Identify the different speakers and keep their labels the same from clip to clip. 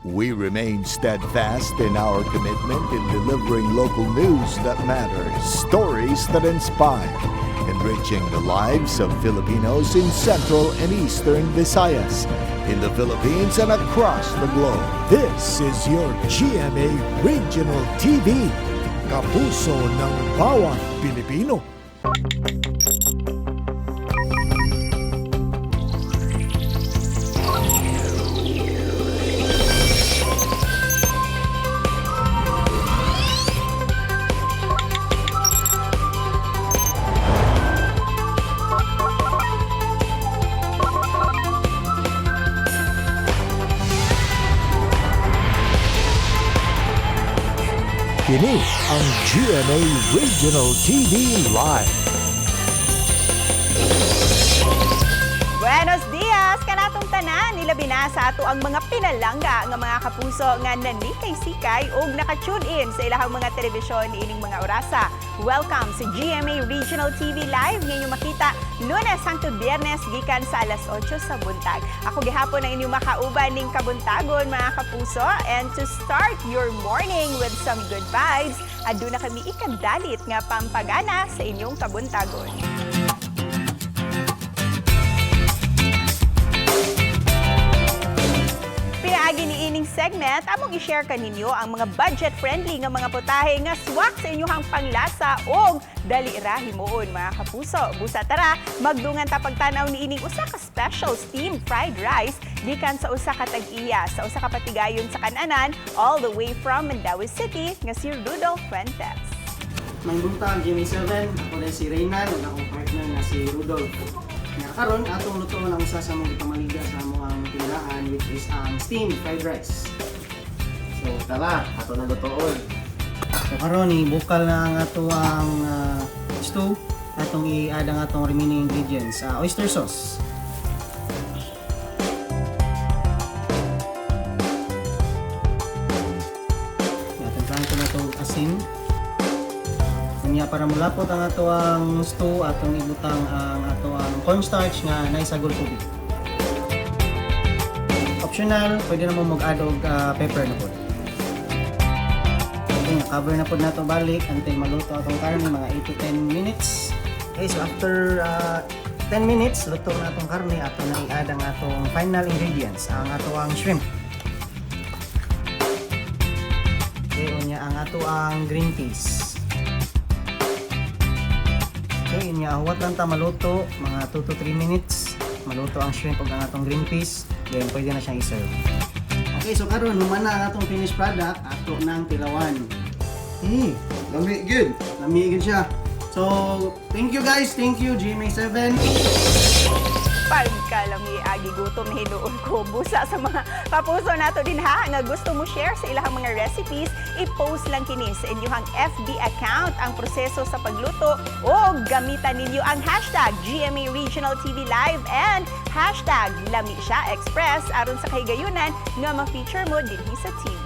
Speaker 1: We remain steadfast in our commitment in delivering local news that matters, stories that inspire, enriching the lives of Filipinos in Central and Eastern Visayas, in the Philippines and across the globe. This is your GMA Regional TV, kapuso ng bawat Pilipino. Kini ang GMA Regional TV Live.
Speaker 2: Buenos dias kanatong tanan, ilabi na sa ato ang mga pinalangga nga mga kapuso nga nanikay-sikay ug naka-tune in sa ilahang mga telebisyon niining mga orasa. Welcome sa GMA Regional TV Live nga inyong makita Lunes hangtod Biyernes gikan sa alas 8 sa buntag. Ako gihapon ang inyong makauban ning kabuntagon, mga kapuso, and to start your morning with some good vibes, aduna kami ikadalit nga pampagana sa inyong kabuntagon. Pinaagi ni ining segment, among i-share kaninyo ang mga budget-friendly nga mga putahe nga swak sa inyong panglasa og dali ra himuon, mga kapuso. Busa tara, magdungan ta pagtan-aw ni ining usa ka special steamed fried rice gikan sa usa ka tag-iya sa usa ka patigayon sa kananan all the way from Mandaue City nga si Rudolph Fuentes.
Speaker 3: May buntag, GMA 7. Ako na si Reynan ug akong partner na si Rudolph. Nga karon atong lutoon ang usa sa among gipamaliga sa among tindahan, which is ang steamed fried rice.
Speaker 4: So tara, ato na lutoon.
Speaker 3: So karon ibukal na ang ato ang stew, atong i-add ang atong remaining ingredients, oyster sauce. Timplahan ko na itong asin. Unya, para mulapot ang ato ang stew, atong ibutang ang ato ang cornstarch nga naisagol tubig. Optional, pwede na mo mag-add og pepper na po. Okay, cover na po nato balik until maluto atong karne, mga 8 to 10 minutes. Okay, so after 10 minutes, luto na atong karne, ato na i-add ang atong final ingredients, ang ato ang shrimp. Okay, unya ang ato ang green peas. Okay, unya huwat lang ta maluto, mga 2 to 3 minutes. Maluto ang shrimp ug ang atong green peas, then pwede na siyang i-serve. Okay, so karon human na ang atong finished product, ato nang tilawan.
Speaker 4: Lami gyud.
Speaker 3: Lami gyud siya. So, thank you guys, thank you GMA 7.
Speaker 2: Pagkalami, agi gutom na hinuon ko. Busa sa mga kapuso nato din ha nga gusto mo share sa ilahang mga recipes, i-post lang kini sa inyong FB account ang proseso sa pagluto o gamitan ninyo ang #GMARegionalTVLive and #LamiSiyaExpress aron sa kahigayunan nga ma-feature mo dinhi sa TV.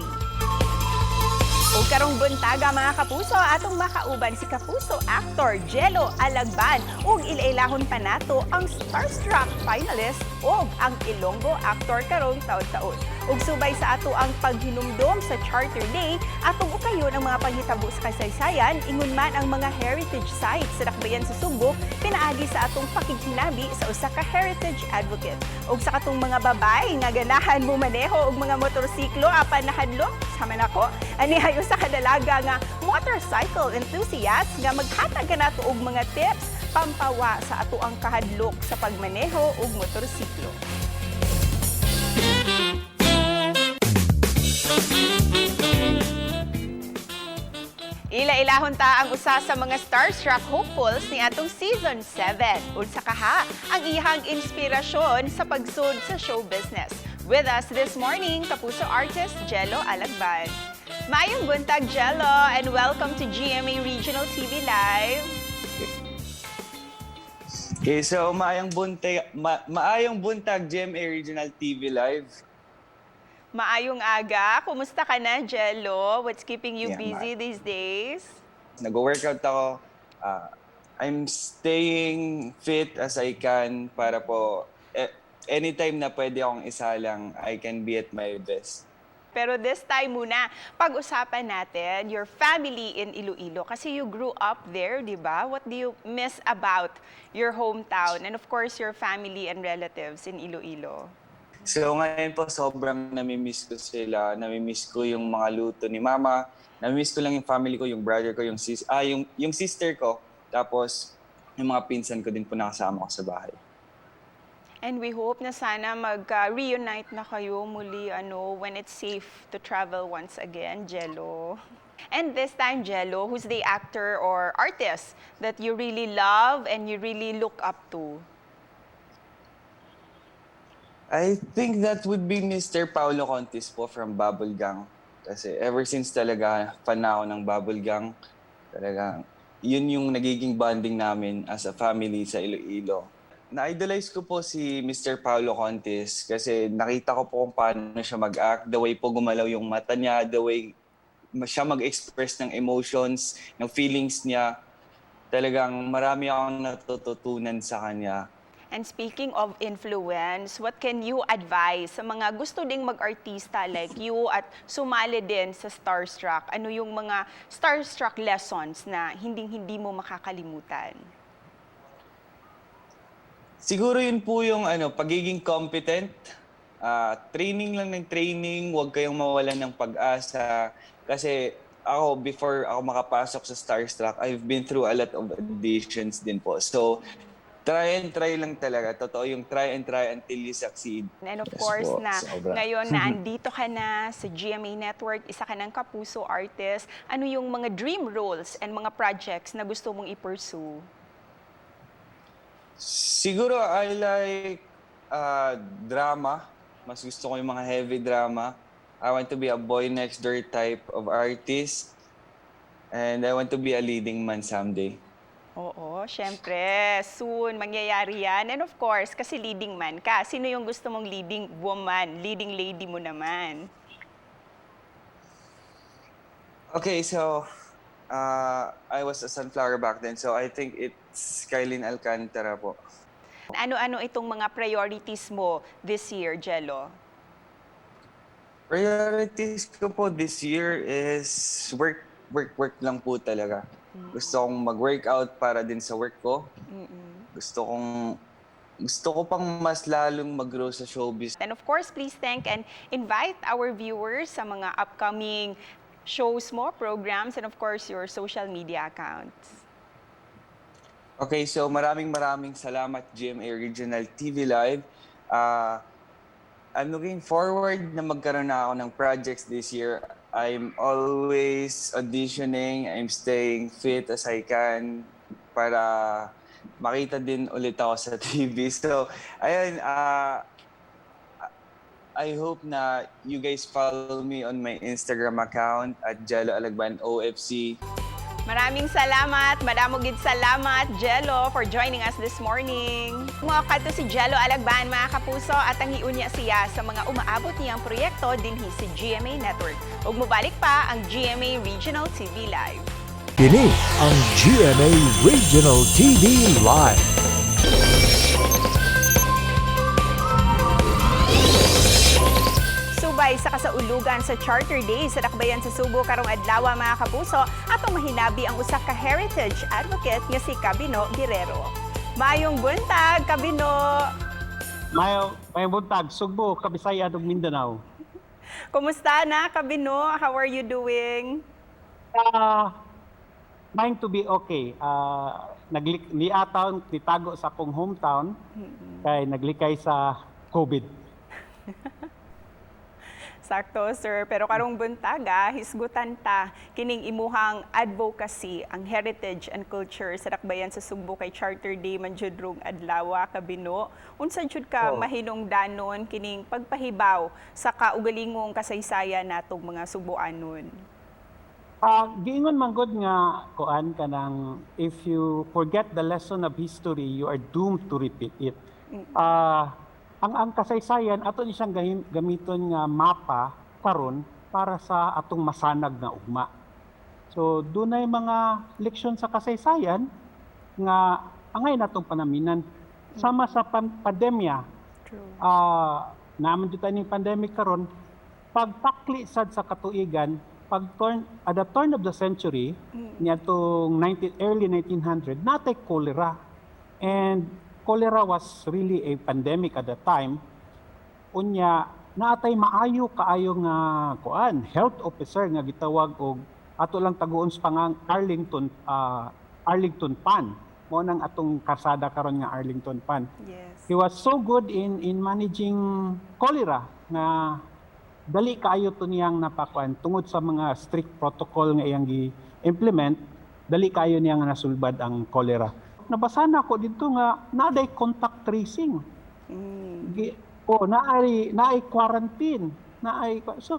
Speaker 2: O karong buntaga, mga kapuso, atong makauban si kapuso actor Gelo Alagban ug ilailahon pa nato ang Starstruck finalist ug ang Ilonggo actor karong taon-taon. Ug subay sa ato ang paghinumdom sa Charter Day, atong ukayon ang mga panghitabo sa kasaysayan, ingon man ang mga heritage sites sa dakbayan sa Sugbo, pinaagi sa atong pakighinabi sa usa ka heritage advocate. Ug sa katong mga babay nga ganahan mo maneho og mga motorsiklo apan nahadlok, sama nako, ani ay usa ka dalaga nga motorcycle enthusiast nga maghatag kanato og mga tips pampawa sa ato ang kahadlok sa pagmaneho og motorsiklo. Ila-ilahon ta ang usa sa mga Starstruck hopefuls ni atong season 7. Unsa kaha ang iyang inspirasyon sa pagsud sa show business? With us this morning, kapuso artist Gelo Alagban. Maayong buntag, Gelo, and welcome to GMA Regional TV Live.
Speaker 5: Okay, so maayong buntag, GMA Regional TV Live.
Speaker 2: Maayong aga. Kumusta ka na, Gelo? What's keeping you
Speaker 5: Yeah,
Speaker 2: busy these days?
Speaker 5: Nag-workout ako. I'm staying fit as I can para po anytime na pwede akong isalang, I can be at my best.
Speaker 2: Pero this time muna, pag-usapan natin your family in Iloilo. Kasi you grew up there, di ba? What do you miss about your hometown? And of course, your family and relatives in Iloilo.
Speaker 5: So ngayon po, sobrang namimiss ko sila. Namimiss ko yung mga luto ni Mama. Namimiss ko lang yung family ko, yung brother ko, yung sister ko. Tapos yung mga pinsan ko din po nakasama ko sa bahay.
Speaker 2: And we hope na sana mag-reunite na kayo muli, ano, when it's safe to travel once again, Gelo. And this time, Gelo, who's the actor or artist that you really love and you really look up to?
Speaker 5: I think that would be Mr. Paolo Contis po from Bubble Gang. Kasi ever since talaga, fan na ako ng Bubble Gang. Talaga, yun yung nagiging bonding namin as a family sa Iloilo. Na-idolize ko po si Mr. Paolo Contis kasi nakita ko po kung paano siya mag-act, the way po gumalaw yung mata niya, the way siya mag-express ng emotions, ng feelings niya. Talagang marami akong natututunan sa kanya.
Speaker 2: And speaking of influence, what can you advise sa mga gusto ding mag-artista like you at sumali din sa Starstruck? Ano yung mga Starstruck lessons na hinding-hindi mo makakalimutan?
Speaker 5: Siguro yun po yung ano, pagiging competent. Training lang ng training, huwag kayong mawalan ng pag-asa. Kasi ako, before ako makapasok sa Starstruck, I've been through a lot of auditions din po. So, try and try lang talaga. Totoo yung try and try until you succeed.
Speaker 2: And of
Speaker 5: Yes
Speaker 2: course,
Speaker 5: po,
Speaker 2: na
Speaker 5: sobra.
Speaker 2: Ngayon na andito ka na sa GMA Network, isa ka ng Kapuso artist, ano yung mga dream roles and mga projects na gusto mong i-pursue?
Speaker 5: Siguro I like drama. Mas gusto ko yung mga heavy drama. I want to be a boy next door type of artist. And I want to be a leading man someday.
Speaker 2: Oo, syempre. Soon, mangyayari yan. And of course, kasi leading man ka. Sino yung gusto mong leading woman, leading lady mo naman?
Speaker 5: Okay, so I was a sunflower back then. So I think it's Kyline Alcantara po.
Speaker 2: Ano-ano itong mga priorities mo this year, Gelo?
Speaker 5: Priorities ko po this year is work, work, work lang po talaga. Gusto kong mag-workout para din sa work ko. Gusto ko pang mas lalong mag-grow sa showbiz.
Speaker 2: And of course, please thank and invite our viewers sa mga upcoming shows mo, programs, and of course, your social media accounts.
Speaker 5: Okay, so maraming maraming salamat, GMA Regional TV Live. I'm looking forward na magkaroon na ako ng projects this year. I'm always auditioning. I'm staying fit as I can para makita din ulit ako sa TV. So, ayun, I hope na you guys follow me on my Instagram account @GeloAlagbanOFC.
Speaker 2: Maraming salamat, madamo gid salamat, Gelo, for joining us this morning. Mga kadto si Gelo Alagban, mga kapuso, at ang iunya siya sa mga umaabot niyang proyekto dinhi sa GMA Network. Ug mobalik pa ang GMA Regional TV Live.
Speaker 1: Kini ang GMA Regional TV Live.
Speaker 2: Subay sa kasaulugan sa Charter Day sa Dakbayan sa Subo karong adlaw, mga kapuso, atong mahinabi ang usa ka heritage advocate nga si Kabino Guerrero. Maayong buntag, Kabino.
Speaker 6: Mayo buntag, Sugbo, Kabisayan ug Mindanao.
Speaker 2: Kumusta na, Kabino? How are you doing?
Speaker 6: Trying to be okay. Naglik niataon nitago sa akong hometown kay naglikay sa COVID.
Speaker 2: Sakto, sir. Pero karong buntaga, hisgutan ta kining imuhang advocacy, ang heritage and culture sa Dakbayan sa Sugbo kay Charter Day man jud rong adlaw, Kabino. Unsa jud ka mahinungdanon kining pagpahibaw sa kaugalingong kasaysayan natong mga Sugboanon?
Speaker 6: Giingon man gud nga kuan, kanang if you forget the lesson of history, you are doomed to repeat it. Ang kasaysayan ato ni siyang gamiton nga mapa karon para sa atong masanag nga ugma. So dunay mga leksyon sa kasaysayan nga angay natong panaminan sama sa pandemya. Naa man jud ning pandemic karon. Pagpakli sad sa katuigan, pag turn at the turn of the century, niadtong 19, early 1900, natay cholera. And cholera was really a pandemic at the time. Unya, naatay maayo kaayo nga kuan, health officer nga gitawag og, ato lang taguon sa pangang Arlington, Arlington Pan. Mao nang atong karsada karon nga Arlington Pan. He was so good in managing cholera nga dali kaayo to niyang napakuan tungod sa mga strict protocol nga iyang gi-implement, dali kaayo niya nga nasulbad ang cholera. Nabasa na ako dito nga naday contact tracing. Oh, naay quarantine, naay, so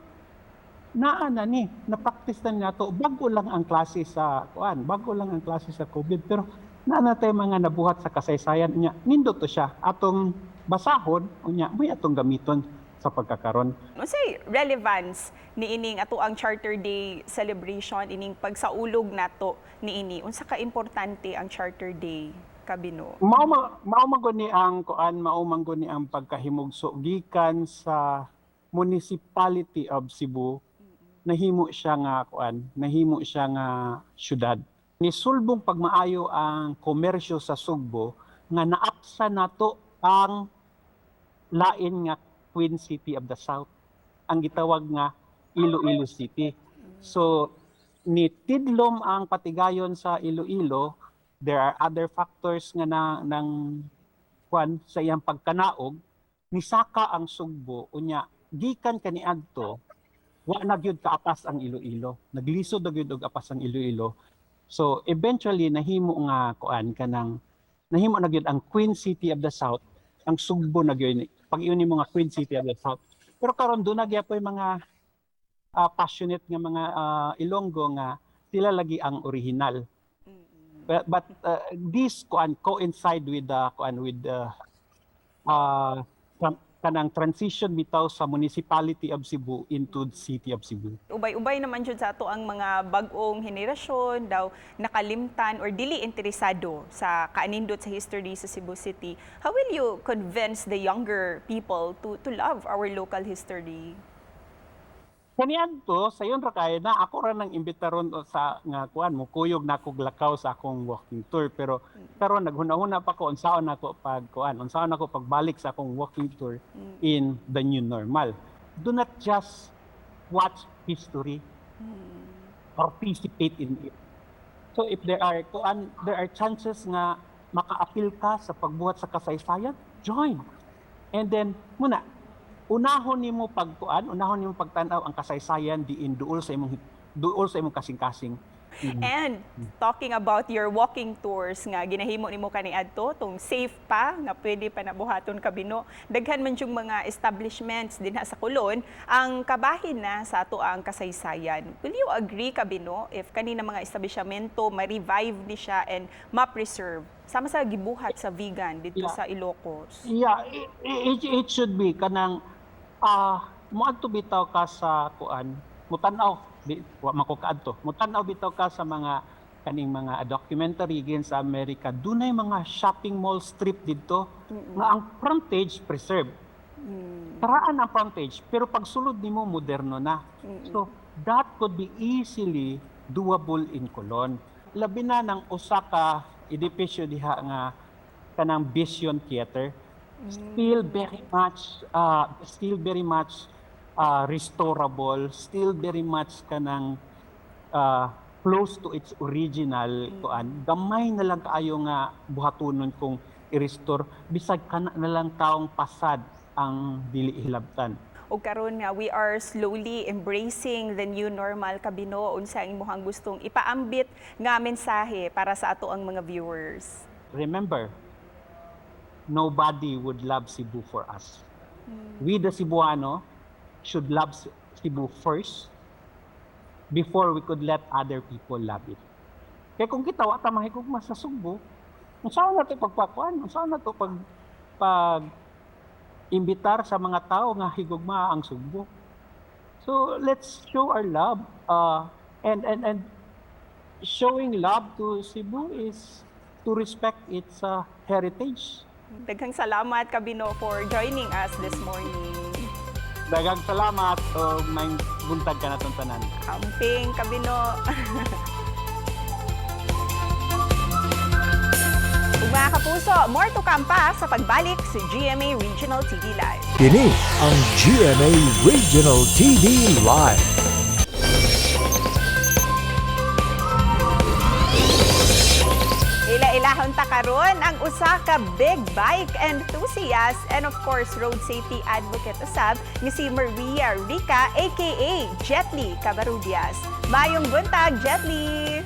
Speaker 6: naa na ni, na-practice na nato. Bago lang ang klase sa kuan, bago lang ang klase sa COVID, pero naa na tay mga nabuhat sa kasaysayan niya. Nindot to siya atong basahon, unya may atong gamiton sa pagkakaron.
Speaker 2: Unsay relevance niining ato ang Charter Day celebration, ining pagsaulog nato niini? Unsa ka importante ang Charter Day, Kabino?
Speaker 6: Mao man gud ni ang kuan, mao man gud ni ang pagkahimugso gikan sa Municipality of Cebu, nahimo siya nga kuan, nahimo siya nga syudad. Nisulbong pagmaayo ang komersyo sa Sugbo nga naapsa nato ang lain nga Queen City of the South, ang gitawag nga Iloilo City. So nitidlom ang patigayon sa Iloilo. There are other factors nga na ng kwan sa iyang pagkanaog, nisaka ang Sugbo. Unya gikan kaniadto, wa na gyud kaapas ang Iloilo. Naglisod na gyud og apas ang Iloilo. So eventually nahimo nga kuan, kanang nahimo na gyud ang Queen City of the South ang Sugbo na gyud, pag iyon nimo nga Queen City of the South. Pero karon duna gyapoy mga passionate nga mga Ilonggo nga sila lagi ang original. But this kuan coincide with the kuan, with the kanang transition bitaw sa Municipality of Cebu into the City of Cebu.
Speaker 2: Ubay-ubay naman jud sa ato ang mga bag-ong henerasyon daw nakalimtan or dili interesado sa kaanindot sa history sa Cebu City. How will you convince the younger people to love our local history?
Speaker 6: Kaniadto sayon ra kay na ako ra nang imbitaron sa nga kuan, mo kuyog na akong lakaw sa akong walking tour, pero karon naghuna-huna pa ko unsaon nako pag kuan, unsaon nako pagbalik sa akong walking tour in the new normal. Do not just watch history, participate in it. So if there are kuan, there are chances nga makaapil ka sa pagbuhat sa kasaysayan, join. And then muna unahon nimo pagkuan, unahon nimo pagtan-aw ang kasaysayan diin duol sa imong kasing-kasing.
Speaker 2: And talking about your walking tours nga ginahimo nimo kaniadto tong safe pa nga pwede pa nabuhaton, Kabino. Daghan man yung mga establishments dinha sa Colon ang kabahin na sa ato ang kasaysayan. Will you agree, Kabino, if kanina mga establishmento ma-revive ni siya and ma-preserve sama sa gibuhat sa Vigan dito sa Ilocos?
Speaker 6: Yeah, it should be kanang moadto bitaw ka sa kuan, mutan-aw, di wa man ko kaadto. Mutan-aw bitaw ka sa mga kaning mga documentary gikan sa Amerika, dunay mga shopping mall strip didto nga ang frontage preserved. Karaan ang frontage, pero pagsulod nimo moderno na. So that could be easily doable in Colon. Labi na ng usa ka edipisyo diha nga kanang Vision Theater, still very much restorable, still very much kanang close to its original kuan. Gamay na lang kaayo nga buhatunon kung i-restore, bisag kana na lang taong pasad ang dili hilabtan.
Speaker 2: Ug karon nga we are slowly embracing the new normal, Kabino, unsa ang imong gustong ipaambit nga mensahe para sa ato ang mga viewers?
Speaker 6: Remember, nobody would love Cebu for us. We the Cebuano should love Cebu first before we could let other people love it. Kaya kung kita wa ta mahigugma sa Sugbo, unsaon nato pagpakuan, unsaon nato pag imbitar sa mga tao nga higugma ang Sugbo? So let's show our love and showing love to Cebu is to respect its heritage.
Speaker 2: Daghang salamat, Kabino, for joining us this morning.
Speaker 6: Daghang salamat ug maayong buntag kanatong tanan.
Speaker 2: Amping, kabino. Ug mga kapuso, more to come pa sa pagbalik sa GMA Regional TV Live.
Speaker 1: Kini ang GMA Regional TV Live.
Speaker 2: Ila-ilahon ta karon ang usa ka big bike enthusiast and, of course, road safety advocate usab nga si Maria Rica aka Jetly Cabarubias. Maayong buntag, Jetly.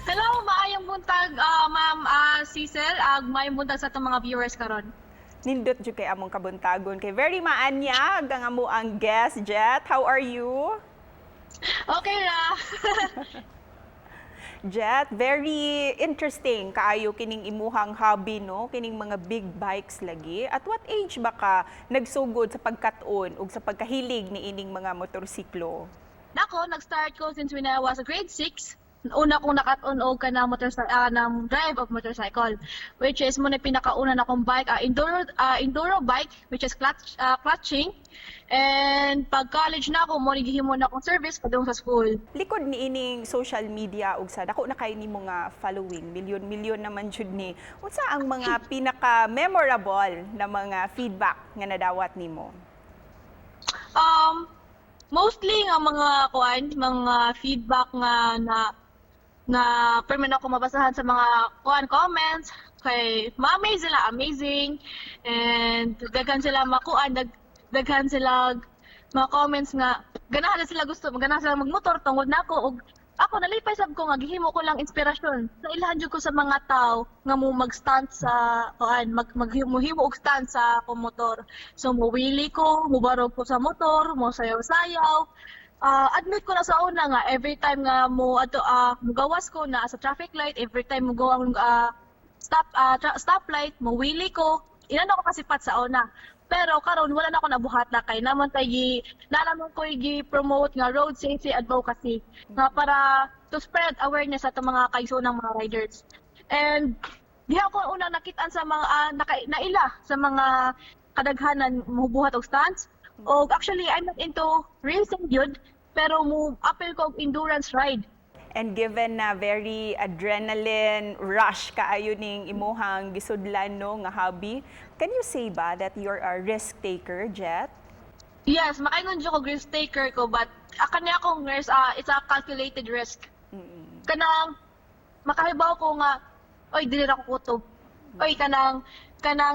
Speaker 7: Hello, maayong buntag, Ma'am Cecil, ag maayong buntag sa atong mga viewers karon.
Speaker 2: Nindot jud kay among kabuntagon kay very maanyag ang amo ang guest, Jet. How are you?
Speaker 7: Okay ra.
Speaker 2: Jet, very interesting kaayo kining imuhang hobby, no, kining mga big bikes lagi. At what age ba ka nagsugod sa pagkat-on ug sa pagkahilig ni ining mga motorsiklo?
Speaker 7: Nako, nag-start ko since when I was grade 6. Una kong nakat-on og kanang motorcycle, ng drive of motorcycle, which is mo na pinakauna na akong bike, enduro bike, which is clutching. And pag college na ako, mo ni gihimo na akong service padung sa school.
Speaker 2: Likod ni ining social media ug sa dako na kay nimo nga following, milyon-milyon naman jud ni. Unsa ang mga pinaka memorable na mga feedback nga nadawat nimo?
Speaker 7: Mostly nga mga kuan, mga feedback nga na na permi na ako mabasahan sa mga kuan comments kay ma-amaze sila, amazing, and daghan sila makuan, daghan sila mga comments nga ganahan na sila, gusto ganahan sila magmotor tungod nako. Og ako nalipay sab ko nga gihimo ko lang inspirasyon sa ilhan jud ko sa mga tao nga mo mag-stunt sa kuan, mag maghimo og stunt sa akong motor. So muwili ko, mubarog ko sa motor, mo sayaw-sayaw. Admit ko na sa una nga every time nga mo ato mugawas ko na sa traffic light, every time mo go ang stoplight, muwili ko. Inano ko kasipat sa una. Pero karon wala na ako nabuhat na kay naman tay gi naman ko gi-promote nga road safety advocacy nga para to spread awareness sa atong mga kaigsoonang mga riders. And diha ko una nakitaan sa mga naila sa mga kadaghanan mubuhat og stunts. Og actually, I'm not into racing yun, pero mo apil ko og endurance ride.
Speaker 2: And given na very adrenaline rush kaayo ning imuhang gisudlan, no, nga hobby, can you say ba that you're a risk taker, Jet?
Speaker 7: Yes, makaingon jud ko risk taker ko, but kani akong risk, it's a calculated risk. Kanang makahibaw ko nga, oy, dili ra ko kutob. Oy, kanang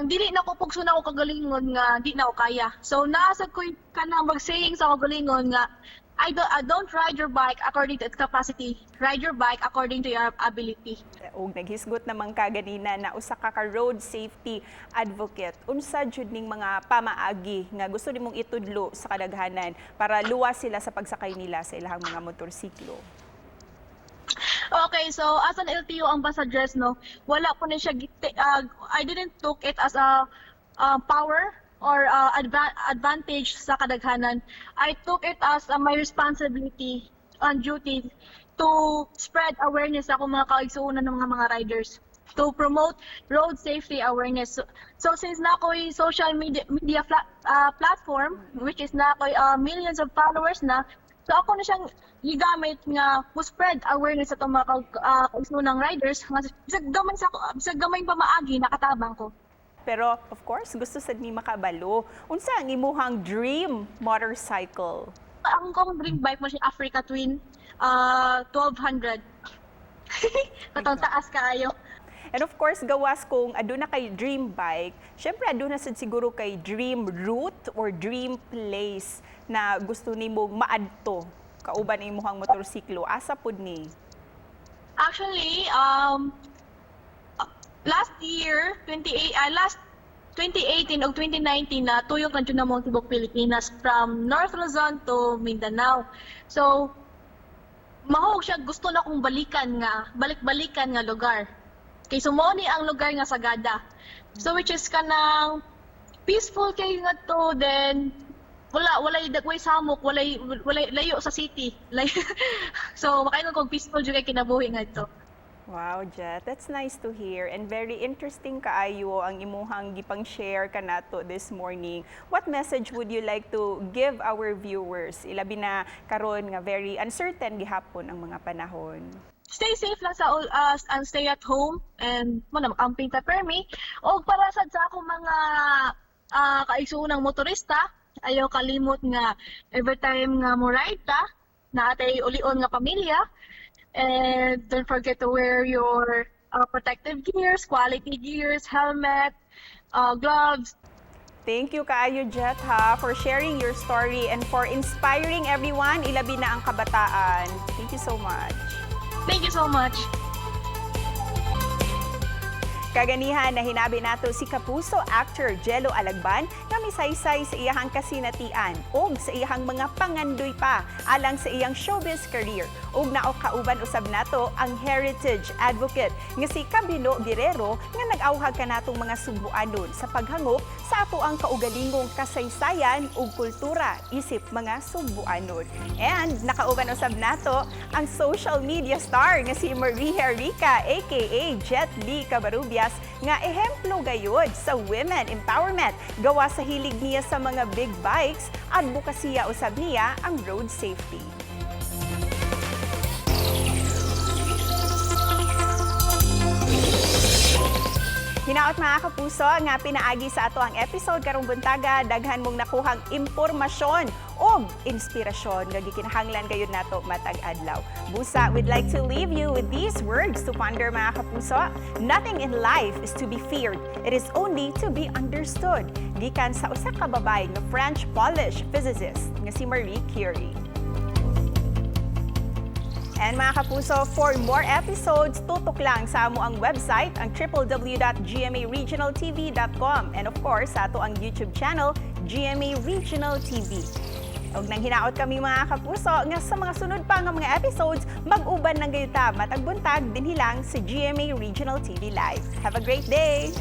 Speaker 7: dili na ko pugso na ako kagalingon nga di na ako kaya. So naa sa ko'y kanang mag-saying sa kagalingon nga I don't ride your bike according to its capacity. Ride your bike according to your ability.
Speaker 2: Ug naghisgot naman ka ganina na usa ka ka road safety advocate. Unsa jud ning mga pamaagi nga gusto nimong itudlo sa kadaghanan para luwas sila sa pagsakay nila sa ilahang mga motorsiklo?
Speaker 7: Okay, so as an LTO ambassadress, no, wala ko na siya, I didn't took it as a power or advantage sa kadaghanan. I took it as my responsibility and duty to spread awareness sa akong mga kaigsuonan ng mga riders, to promote road safety awareness. So since na ako'y social media platform, which is na ako'y millions of followers na, so ako na siyang gigamit nga mo spread awareness sa itong mga kaigsuonang riders nga bisag gamay pamaagi, nakatabang ko.
Speaker 2: Pero of course, gusto sad mi makabalo. Unsa ang imuhang dream motorcycle?
Speaker 7: Ang kong dream bike mo siya Africa Twin 1200. Katong taas kaayo.
Speaker 2: And of course, gawas kung aduna kay dream bike, syempre aduna sad siguro kay dream route or dream place na gusto nimong maadto kauban imuhang motorsiklo. Asa pud ni?
Speaker 7: Actually, last year, 28, last 2018 o 2019 na tuyok na jud namo ang tibok Pilipinas from North Luzon to Mindanao. So, mahog siya gusto na kong balikan nga, balik-balikan nga lugar. Kay so mao ni ang lugar nga Sagada. So which is kanang peaceful kay nga to, then wala walay dagway samok, walay layo sa city. So makaingon kog peaceful jud kay kinabuhi nga to.
Speaker 2: Wow, Jet. That's nice to hear and very interesting kaayo ang imuhang gipang-share kanato this morning. What message would you like to give our viewers? Ilabi na karon nga very uncertain gihapon ang mga panahon.
Speaker 7: Stay safe lang sa and stay at home and mo na makamping ta permi. Og para sad sa akong mga kaigsuonang motorista, ayaw kalimot nga every time nga mo ride ta, naa tay ulion nga pamilya, and don't forget to wear your protective gears, quality gears, helmet, gloves.
Speaker 2: Thank you kaayo, Jet, ha, for sharing your story and for inspiring everyone, ilabi na ang kabataan. Thank you so much.
Speaker 7: Thank you so much.
Speaker 2: Kaganihan na hinabi nato si Kapuso actor Gelo Alagban nga misaysay sa iyahang kasinatian ug sa iyahang mga pangandoy pa alang sa iyang showbiz career. Ug nao kauban usab nato ang heritage advocate nga si Kabino Guerrero nga nag-awhag kanatong mga Sugbuanon sa paghangop sa ato ang kaugalingong kasaysayan ug kultura isip mga Sugbuanon. And nakauban usab nato ang social media star nga si Maria Rica aka Jet Li Cabarubias nga ehemplo gayud sa women empowerment gawa sa hilig niya sa mga big bikes, adbokasiya usab niya ang road safety. Hinaot, mga kapuso, nga pinaagi sa ato ang episode karong buntaga, daghan mong nakuhang impormasyon o inspirasyon nga gikinahanglan gayud nato matag adlaw. Busa, we'd like to leave you with these words to ponder, mga kapuso. "Nothing in life is to be feared. It is only to be understood." Gikan sa usa ka babae nga French-Polish physicist nga si Marie Curie. And mga kapuso, for more episodes, tutok lang sa amo ang website, ang www.gmaregionaltv.com, and of course, sa ato ang YouTube channel, GMA Regional TV. Ug nang hinaot kami, mga kapuso, nga sa mga sunod pa nga mga episodes, mag-uban ng gayud ta matag buntag dinhi lang sa GMA Regional TV Live. Have a great day!